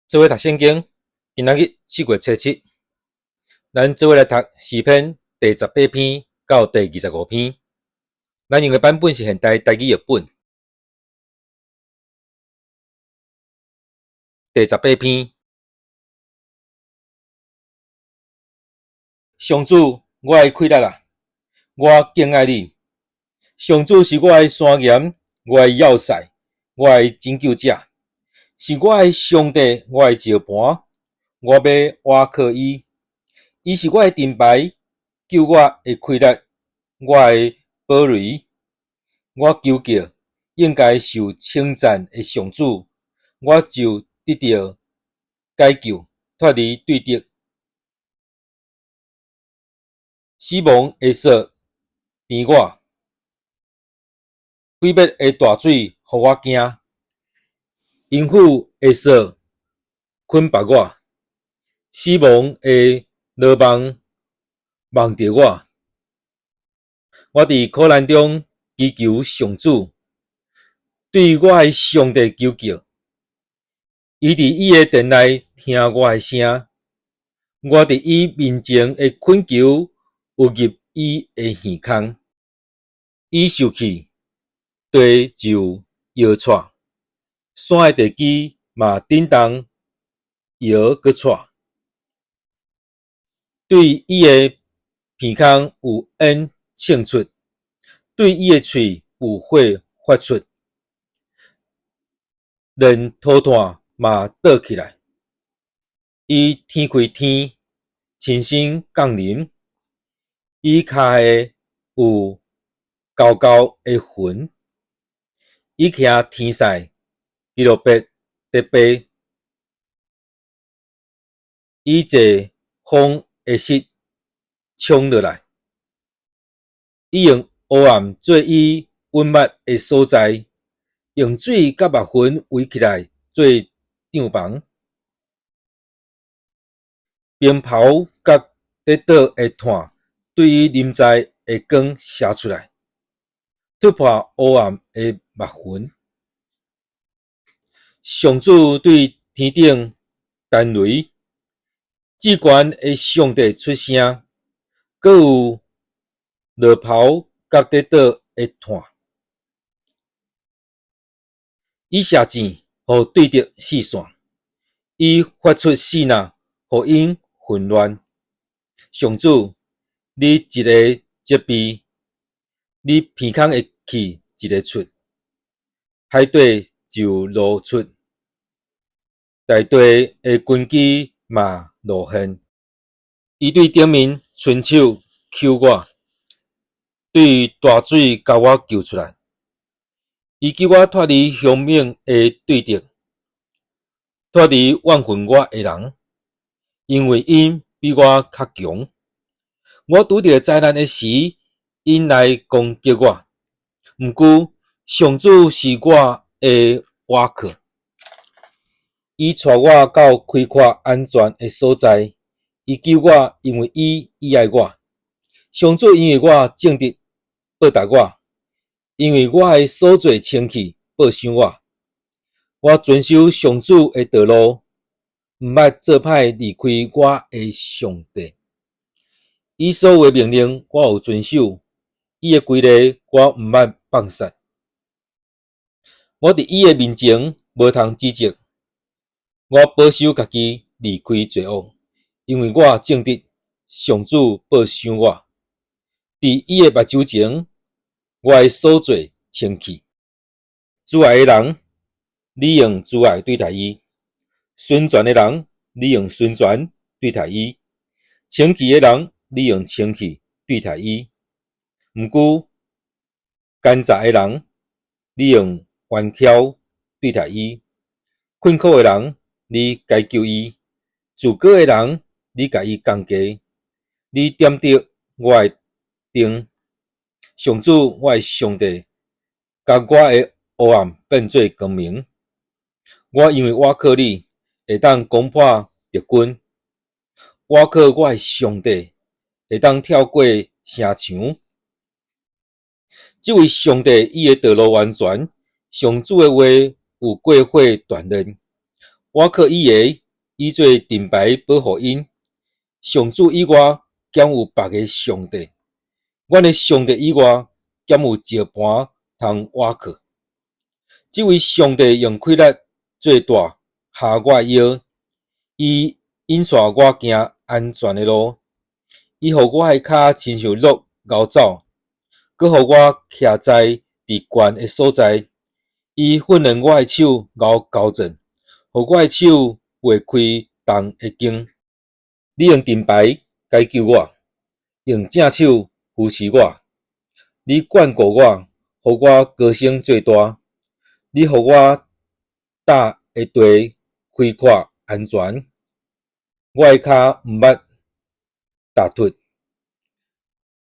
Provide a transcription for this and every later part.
做伙讀聖經，今仔日4月初7，咱做伙來讀詩篇第十八篇到第二十五篇。咱用的版本是現代台語譯本。第十八篇，上主，我的氣力啊，我敬愛你。上主是我的山岩，我的要塞，我的拯救者。是我的上帝，我的石磐，我欲倚靠伊。伊是我的盾牌，救我的氣力，我的堡壘。我求叫應該受稱讚的上主，我就得著解救，脫離對敵。死亡的索纏我，毀滅的大水予我驚。陰府的索捆縛我，死亡的羅網網著我。我佇苦難中祈求上主，對我的上帝求叫。伊佇伊的殿內聽我的聲，我佇伊面前的懇求有入伊的耳空。伊受氣，地就搖掣。山的地基嘛振動搖閣掣，對伊的鼻孔有煙衝出，對伊的喙有火發出，連塗炭嘛倒起來。伊天開天，親身降臨，伊跤下有厚厚的雲，伊徛天使。基路伯伫飛，伊坐風的室衝落來，伊用黑暗做伊隱密的所在，用水佮密雲圍起來做帳篷，冰雹佮跌倒的炭對伊臨在的光射出來，突破黑暗的密雲。上主對天頂彈雷，至懸的上帝出聲，閣有落雹佮跌倒的炭。伊射箭，予對敵四散；伊發出爍爁，予𪜶混亂。上主，你一个責備，你鼻孔的氣一个出，海底就露出。大地的根基嘛露現，伊對頂面伸手抾我，對大水共我救出來。伊救我脫離兇猛的對敵，脫離怨恨我的人，因為𪜶比我較強。我拄著災難的時，𪜶來攻擊我。毋過上主是我的倚靠。伊帶我到開闊安全的所在，伊救我，因為伊喜愛我。上主因為我正直報答我，因為我的所做清氣報賞我。我遵守上主的道路，毋捌做歹離開我的上帝。伊所有的命令我有遵守，伊的規例我毋捌放殺。我佇伊的面前無通指責。我保守家己離開罪惡，因為我正直，上主報賞我。佇伊的目睭前，我的所做清氣。慈愛的人，你用慈愛對待伊；純全的人，你用純全對待伊；清氣的人，你用清氣對待伊。毋過，奸詐的人，你用彎曲對待伊；困苦的人，你解救伊，自高的人，你共伊降低。你點著我的燈，上主，我的上帝，共我的黑暗變做光明。我因為倚靠你，會當攻破敵軍；倚靠我的上帝，會當跳過城牆。這位上帝，伊的道路完全，上主的話有過火鍛鍊。倚倚靠伊的，以做盾牌保護𪜶。上主以外，敢有別个上帝？阮的上帝以外，敢有石磐通倚靠？這位上帝用氣力做帶合我的腰，伊引帶我行安全的路，伊予我的跤親像鹿𠢕走，閣予我徛在佇懸的所在。伊訓練我的手𠢕交戰，予我的手劃開銅的弓。你用盾牌解救我，用正手扶持我。你眷顧我，予我高升做大。你予我踏的地開闊安全，我的跤毋捌踏脫。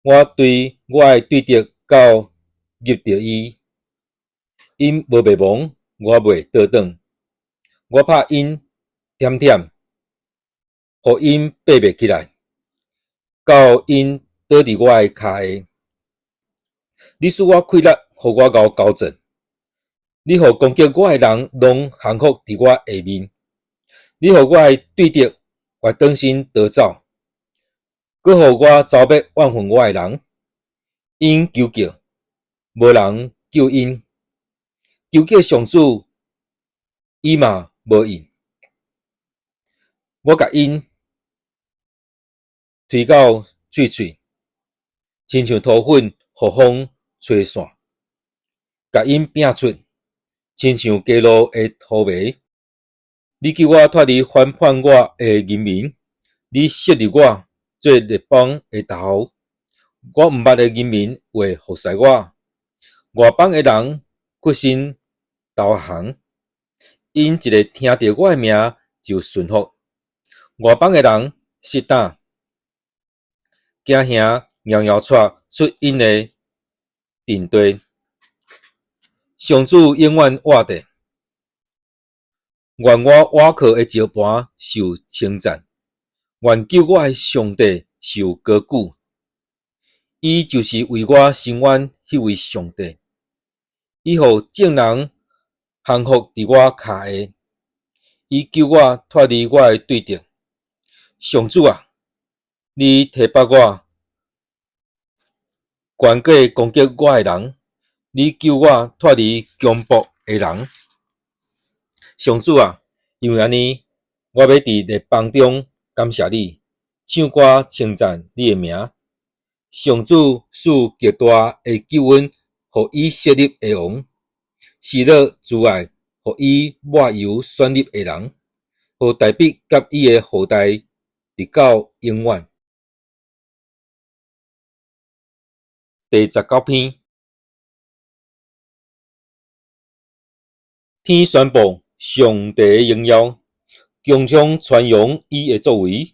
我隨我的對敵到入著伊，𪜶無滅亡，我袂倒轉。我拍𪜶忝忝，予𪜶爬袂起來，到𪜶倒佇我的跤下。你賜我氣力，予我𠢕交戰。你予攻擊我的人攏降服佇我下面。你予我的對敵越轉身逃走，閣予我嘲衊怨恨我的人。𪜶求叫，無人救𪜶；求叫上主，伊嘛無應。我共𪜶推到碎碎，親像塗粉予風吹散；共𪜶摒出，親像街路的塗糜。你救我脫離反叛我的人民，你設立我做列邦的頭。我毋捌的人民會服侍我，外邦的人屈身投降。𪜶一下聽著我的名就順服。外邦的人失膽，驚嚇搖搖掣出𪜶的陣地。上主永遠活著，願我倚靠的石磐受稱讚，願救我的上帝受高舉。伊就是為我伸冤彼位上帝，伊予眾人降服佇我跤下，伊救我脫離我的對敵。上主啊，你提拔我，懸過攻擊我的人，你救我脫離強暴的人。上主啊，因為按呢，我欲佇列邦中感謝你，唱歌稱讚你的名。上主賜極大的救恩予伊設立的王，施樂慈愛予伊抹油選立的人，予大衛佮伊的後代直到永遠。第19篇，天宣布上帝的榮耀，穹蒼傳揚伊的作為。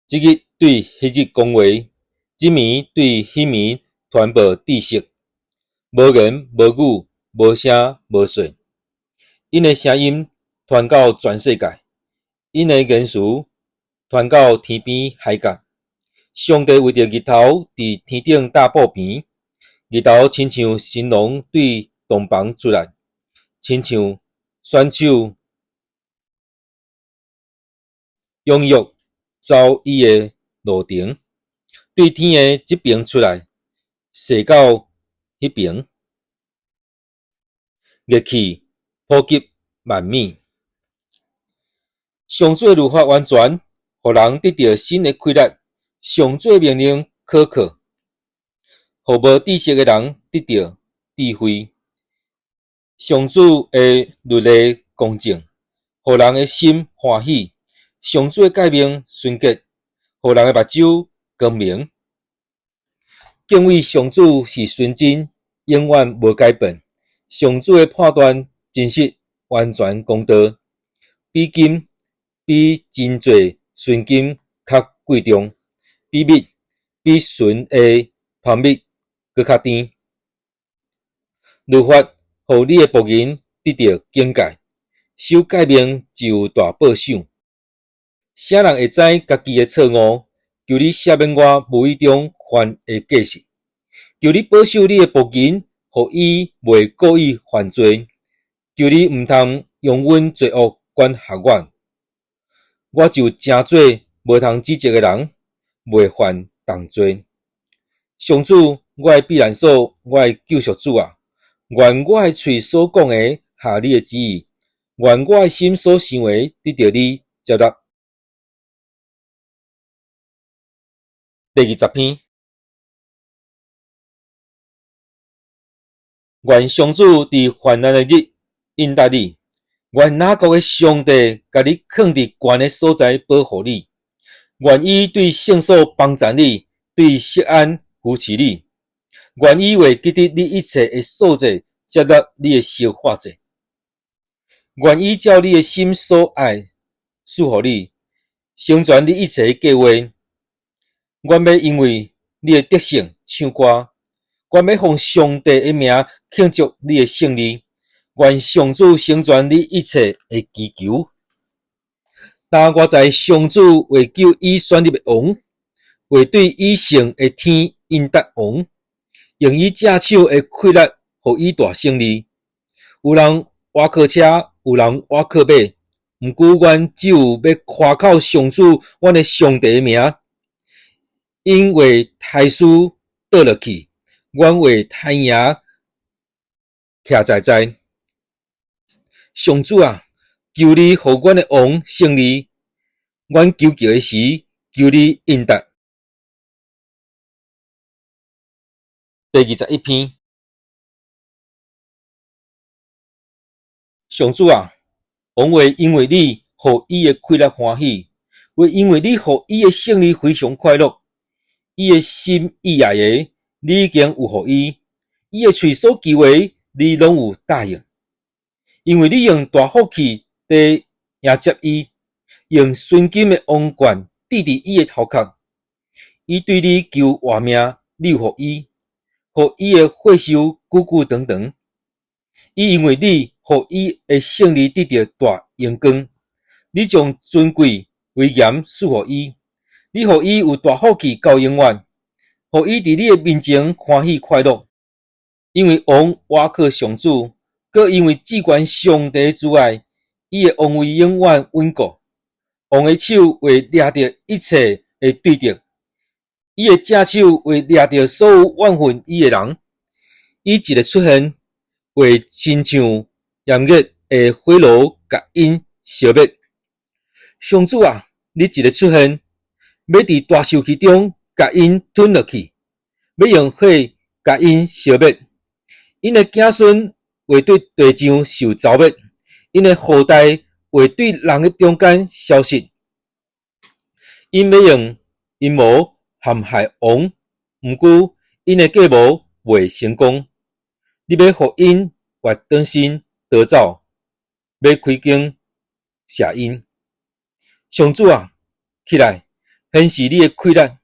這日對彼日講話，這暝對彼暝傳報知識。無言無語，無聲無說，𪜶的聲音傳到全世界，𪜶的言辭傳到天邊海角。上帝為著日頭佇天頂搭布棚，日頭親像新郎對洞房出來，親像選手踴躍走伊的路程，對天的這爿出來，踅到彼爿，熱氣普及萬米。上主的律法完全，予人得著新的氣力；上主的命令可靠，予無知識的人得著智慧。上主的律例公正，予人的心歡喜；上主的誡命純潔，予人的目睭光明。敬畏上主是純真，永遠無改變。上主的判斷真實，完全公道，比金比真濟純金較貴重，比蜜比純的蜂蜜閣較甜。律法予你的僕人得著警戒，守誡命就有大報賞。啥人會知家己的錯誤？求你赦免我無意中犯的過失。求你保守你的僕人，予伊袂故意犯罪。求你毋通容阮罪惡管轄我，我就成做無通指責的人，袂犯重罪。上主，我的避難所，我的救贖主啊！願我的喙所講的合你的旨意，願我的心所想的得著你接納。第20篇，願上主佇患難的日應答你，願雅各的上帝共你囥佇懸的所在保護你，願伊對聖所幫贊你，對錫安扶持你，願伊會記得你一切的素祭，接納你的燒化祭，願伊照你的心所愛賜予你，成全你一切的計劃。阮欲因為你的得勝唱歌，阮欲奉上帝的名慶祝你的勝利。願上主成全你一切的祈求。但我知上主會救伊選立的王，會對伊聖的天應答王，用伊正手的氣力予伊大勝利。有人倚靠車，有人倚靠馬，毋過阮只有欲誇口上主，阮的上帝的名。𪜶為刣師倒落去，阮為刣贏徛在在。上主啊，求你予阮的王勝利，阮求叫的時，求你應答。第21篇，上主啊，王會因為你予伊的氣力歡喜，會因為你予伊的勝利非常快樂。伊的心意愛的，你已經有予伊；伊的喙所求的，你攏有答應。因為你用大福氣佇迎接伊，用純金的王冠戴佇伊的頭殼。伊對你求活命，你有予伊，予伊的歲壽久久長長。伊因為你，予伊的勝利得著大榮光。你將尊貴威嚴賜予伊。你予伊有大福氣到永遠，予伊佇你的面前歡喜快樂。因為王倚靠上主，閣因為至懸上帝的慈愛，伊的王位永遠穩固。王的手會掠著一切的對敵，伊的正手會掠著所有怨恨伊的人。伊一个出現，會親像炎熱的火爐，共𪜶燒滅。上主啊，你一个出現，欲佇大受氣中共𪜶吞落去，欲用火共𪜶燒滅。𪜶的子孫會對地上受蹂躪，𪜶的後代會對人的中間消失。𪜶欲用陰謀陷害王，毋過𪜶的計謀袂成功。你欲予𪜶越轉身逃走，欲開弓射𪜶。上主啊，起來！顯示你的氣力，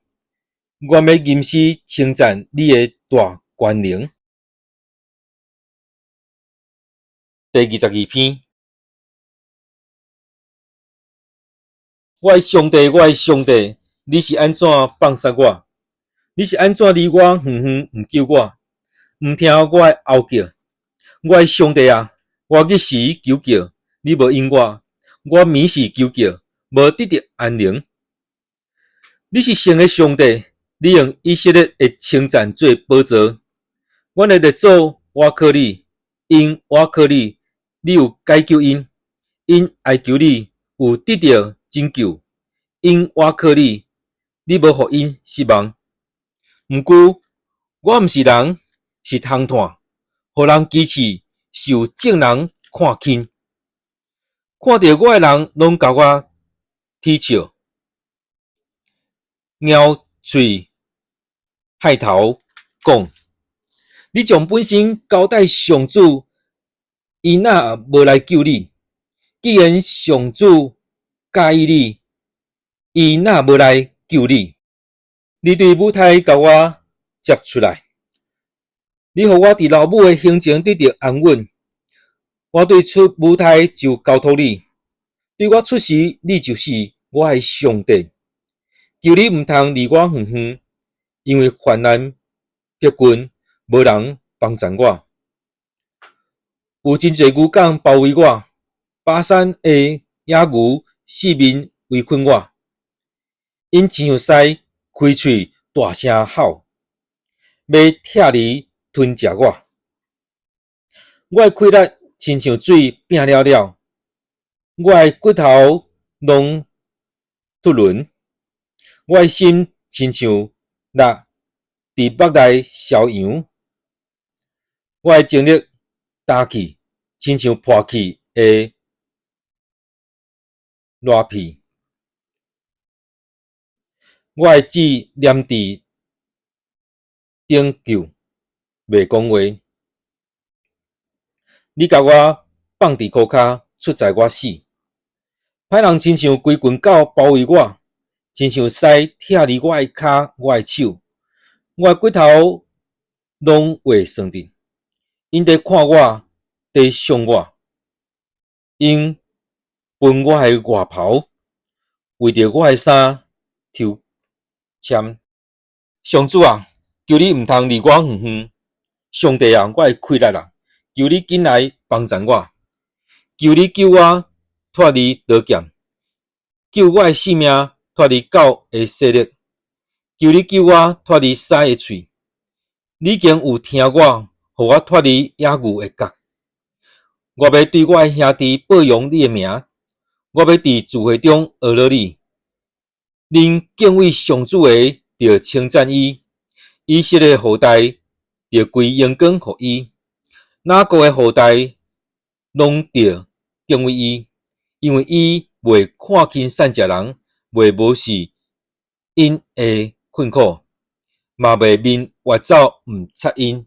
阮欲吟詩稱讚你的大權能。第22篇，我的上帝，我的上帝，你是按怎放殺我？你是按怎離我遠遠毋救我？毋聽我的哀叫？我的上帝啊，我日時求叫，你無應我；我暝時求叫，無得著安寧。你是聖的上帝，你用以色列的稱讚做寶座。阮的列祖倚靠你，𪜶倚靠你，你有解救𪜶，𪜶哀求你，有得著拯救。𪜶倚靠你，你無予𪜶失望。毋過，我毋是人，是糞炭，予人歧視，受眾人看輕。看著我的人，攏共我恥笑。咬喙害頭講：你將本身交代上主，伊若無來救你？既然上主佮意你，伊若無來救你？你對母胎共我接出來，你予我佇老母的胸前得著安穩。我對出母胎就交託你，對我出時，你就是我的上帝。求你毋通離我遠遠，因為患難迫近，無人幫贊我。有真濟牛犅包圍我，巴珊的野牛四面圍困我，𪜶親像獅開喙大聲吼，欲拆離吞食我。我的氣力親像水拚了了，我的骨頭攏脫輪，我的心親像蠟佇腹內消揚，我的精力焦去，親像破去的賴皮。我的舌黏佇頂臼，袂講話。你共我放佇箍跤，出在我死。歹人親像規群狗包圍我，親像獅拆離我的跤、我的手，我的骨頭攏會酸得。𪜶佇看我，佇想我，𪜶分我的外袍，為著我的衫抽籤。上主啊，求你毋通離我遠遠。上帝啊，我的氣力啊，求你緊來幫贊我。求你救我脫離刀劍，救我的性命脫離狗的勢力。求你救我脫離獅的喙。你已經有聽我，予我脫離野牛的角。我欲對我的兄弟報揚你的名，我欲佇聚會中阿羅你。恁敬畏上主的，著稱讚伊；以色列後代，著歸榮光予伊。哪國的後代攏著敬畏伊，因為伊袂看輕散食人，袂無視𪜶的困苦，嘛袂面越走毋插𪜶。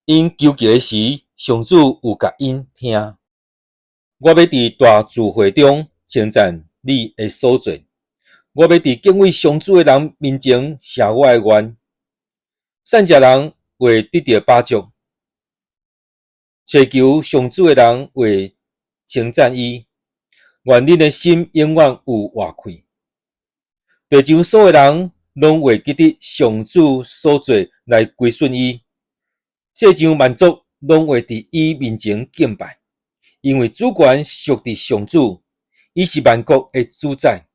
𪜶求告的時，上主有共𪜶聽。我欲佇大聚會中稱讚你的所做，我欲佇敬畏上主的人面前謝我的願。散食人會得著飽足，揣求上主的人會稱讚伊。願恁的心永遠有活氣。地上所有人攏會記得上主所做來歸順伊。世上萬族攏會佇伊面前敬拜，因為主權屬佇上主，伊是萬國的主宰。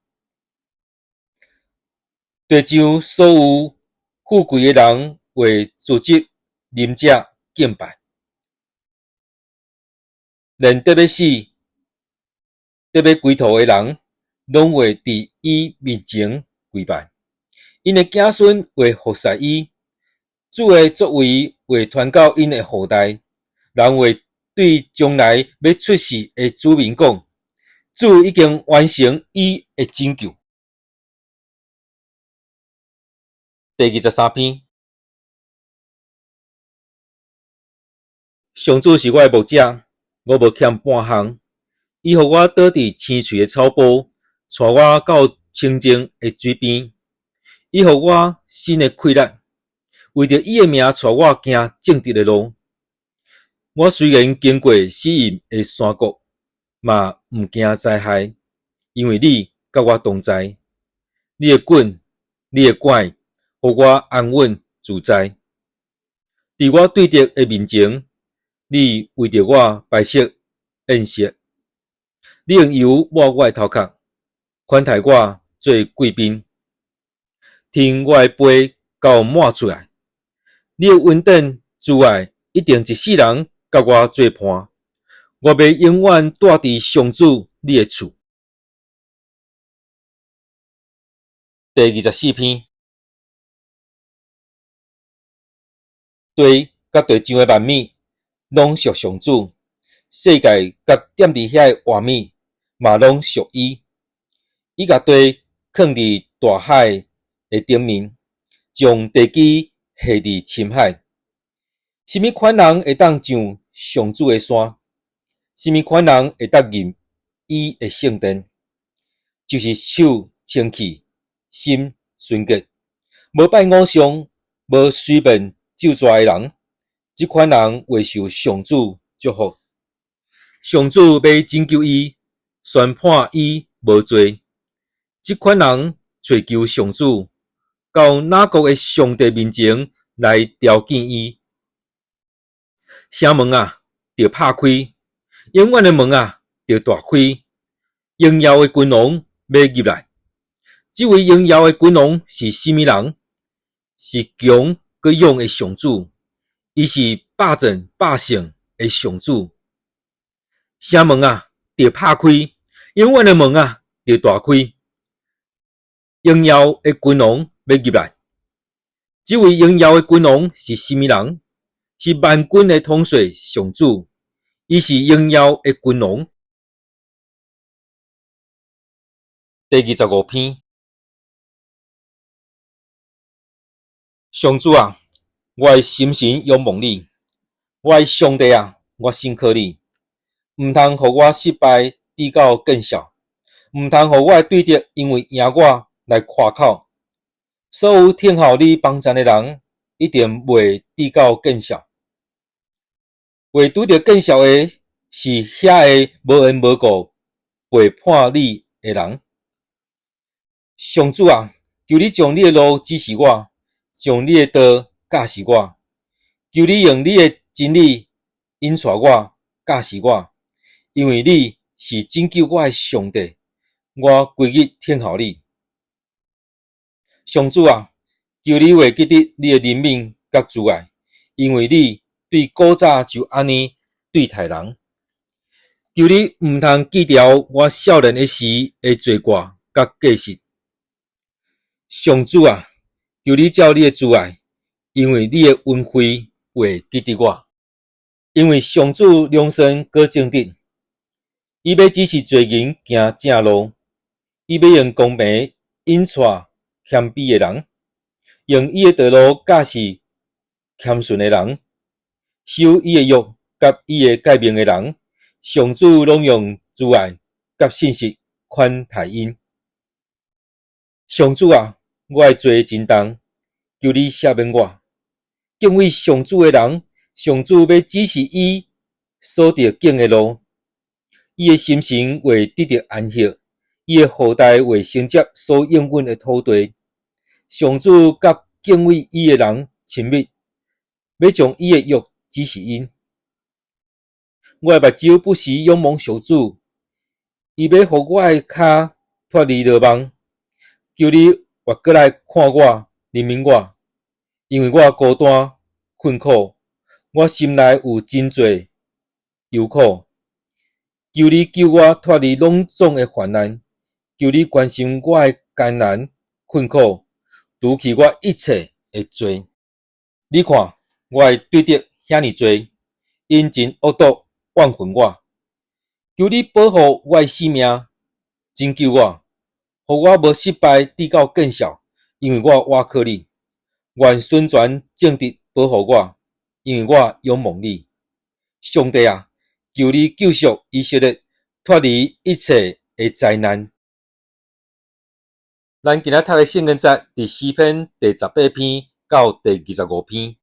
地上所有富貴的人會聚集啉食敬拜，連得欲死、得欲歸途的人，攏會佇伊面前跪拜。𪜶的子孫會服侍伊，主的作為會傳到𪜶的後代。人會對將來欲出世的子民講：主已經完成伊的拯救。第23篇，上主是我的牧者，我無欠半項。伊予我倒佇青翠的草坡，帶我到清靜的水邊。伊予我新的氣力，為著伊的名帶我行正直的路。我雖然經過死蔭的山谷，嘛毋驚災害，因為你佮我同在。你的棍，你的拐，予我安穩自在。佇我對敵的面前，你為著我擺設宴席，你用油抹我的頭殼，款待我做貴賓，添我的杯到滿出來。你的恩典慈愛一定一世人佮我做伴，我欲永遠蹛佇上主你的厝。第24篇，地佮地上的萬物攏屬上主，世界佮踮佇遐的活物嘛攏屬伊。伊共地囥佇大海的頂面，將地基下佇深海。啥物款人會當上上主的山？啥物款人會當入伊的聖殿？就是手清氣、心純潔、無拜偶像、無隨便咒詛的人，這款人會受上主祝福。上主欲拯救伊，宣判伊無罪。這款人揣求上主，到雅各的上帝面前來朝見伊。城門啊，著拍開，永遠的門啊，著大開，榮耀的君王欲入來。這位榮耀的君王是啥物人？是強閣勇的上主，伊是百戰百勝的上主。城門啊，著拍開，永遠的門啊，著大開，榮耀的君王欲入來。這位榮耀的君王是啥物人？是萬軍的統帥上主，伊是榮耀的君王。第25篇，上主啊，我的心神仰望你，我的上帝啊，我信靠你，毋通予我失敗至到見笑，毋通予我的對敵因為贏我來誇口。所有等候你幫贊的人，一定袂至到見笑。會拄著見笑的是遐個無緣無故背叛你的人。上主啊，求你將你的路指示我，將你的道教示我。求你用你的真理引帶我，教示我，因為你是拯救我的上帝，我規日等候你。上主啊，求你會記得你的憐憫佮慈愛，因為你對古早就按呢對待人。求你毋通記牢我少年的時的罪過佮過失。上主啊，求你照你的慈愛，因為你的恩惠會記得我。因為上主良善閣正直，伊欲指示罪人行正路，伊欲用公平引帶謙卑的人，用伊的道路教示謙遜的人，守伊的約佮伊的誡命的人，上主攏用慈愛佮信實款待𪜶。上主啊，我的罪真重，求你赦免我。敬畏上主的人，上主欲指示伊所著拣的路，伊的心神會得著安息，伊的後代會承接所應允的土地。上主佮敬畏伊的人親密，欲將伊的約指示𪜶。我的目睭不時仰望上主，伊欲予我的跤脫離羅網。求你越過來看我，憐憫我，因為我孤單困苦，我心內有真濟憂苦。求你救我脫離攏總的患難，求你關心我的艱難困苦，除去我一切的罪。你看，我的對敵遐爾濟，𪜶真惡毒，怨恨我。求你保護我的性命，拯救我，予我無失敗至到見笑，因為我倚靠你。願純全正直保護我，因為我仰望你。上帝啊，求你救贖以色列，脫離一切的災難。咱今仔讀的聖經節，佇詩篇第18篇到第25篇。